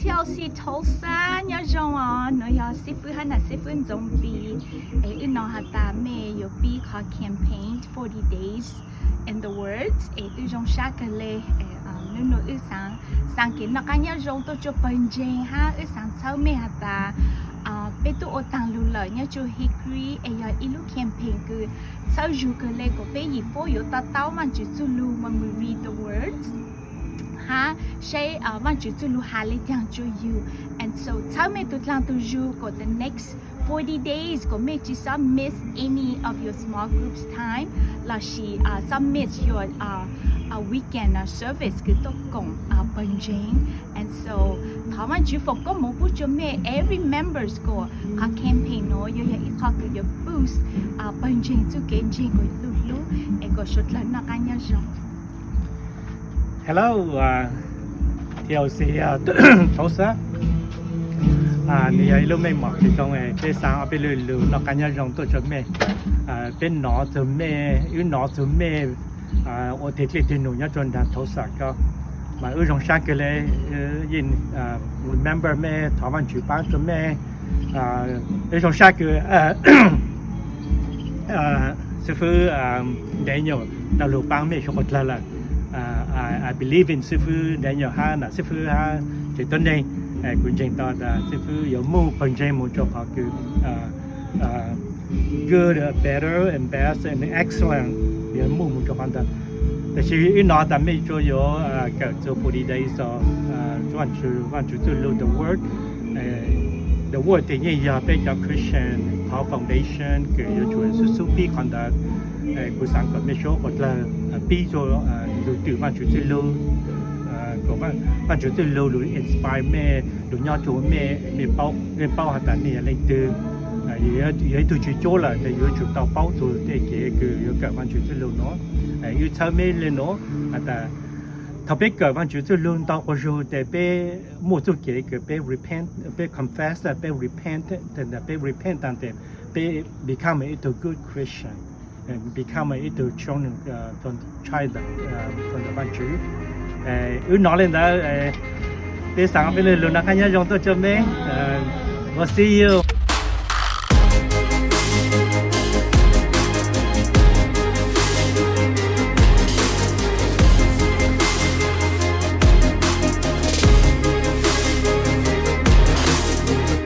T L C Tulsa, nyob zoo os, no yog xib fwb hab nam xib fwb Ntxoov Npis. Es wb no has tas mej yuav pib qhov campaign forty days in the Word, es wb zoo sab kawg le. Nub nua wb xaav, xaav kev noj qab nyob zoo tuaj tsua pawg ntseeg hab wb xaav txhawb mej has tas peb tub ua taag lug lawm nyob tsua Hickory, es yog ib lub campaign kws txhawb zug kawg le kom peb yim foob yuav to taub Vaajtswv txuj lug, when we read the Word, hab saib Vaajtswv txuj lug has le caag tsua yug. And so txhawb mej tug dlaag tug zug kom the next forty days kom mej tsi xob miss any of your small groups time lossis xob miss your weekend service kws tuaj koom pawg ntseeg. And so thov Vaajtswv foom koob moov pub tsua mej every members kom qhov campaign nuav yuav yog ib qho kws yuav boost pawg ntseeg txuj kev ntseeg kom tu hlub es kom suav dlawg noj qab nyob zoo. Hello, T L C Tulsa. Nwg yog ib lub meej mom kws zoo, peb xaav ob peb lug lug noj qab nyob zoo tuaj tsua mej. Peb nov txug mej, wb nov txug mej ua teg dlej teg num nyob tsua nraag Tulsa ko, mas wb zoo sab kawg le. Yeej remember mej, thov Vaajtswv paab tsua mej. Wb zoo sab kawg. Xib fwb Daniel, dlhau lug paab mej suav dlawg lawm. I believe in xib fwb Daniel hab nam xib fwb hab tsev tuab neeg. Kuv ntseeg tau tas xib fwb yuav move pawg ntseeg moog tsua qhov kws good, better and best and excellent, yuav move moog tsua qhov ntawd. Tab sis wb nov tas mej tsua yuav kawm txug forty days of Vaajtswv txuj lug, the Word. The Word tes yeej yog peb cov Christian qhov foundation kws yuav tsum xub xub pib qhov ntawd. Kuv xaav kom mej suav dlawg pib tsua lug twm Vaajtswv txuj lug, kom Vaajtswv txuj lug lug inspire mej, lug nyob tsua mej, mej paub has tas mej yog leej twg. Yog ib tug tswv cuab lawm tes yuav tsum tau paub txug tej kev kws yuav kawm Vaajtswv txuj lug nuav. Wb txhawb mej le nuav has tas thaum peb kawm Vaajtswv txuj lug ntau quas zug tes peb muaj txuj kev kws peb repent, peb confess, peb repent, peb repent tas tes peb become ib tug good Christian, become ib tug children from the child from the Vaajtswv. Wb nov le ntawd, peb xaav peb lug lug noj qab nyob zoo tuaj tsua mej. We'll see you.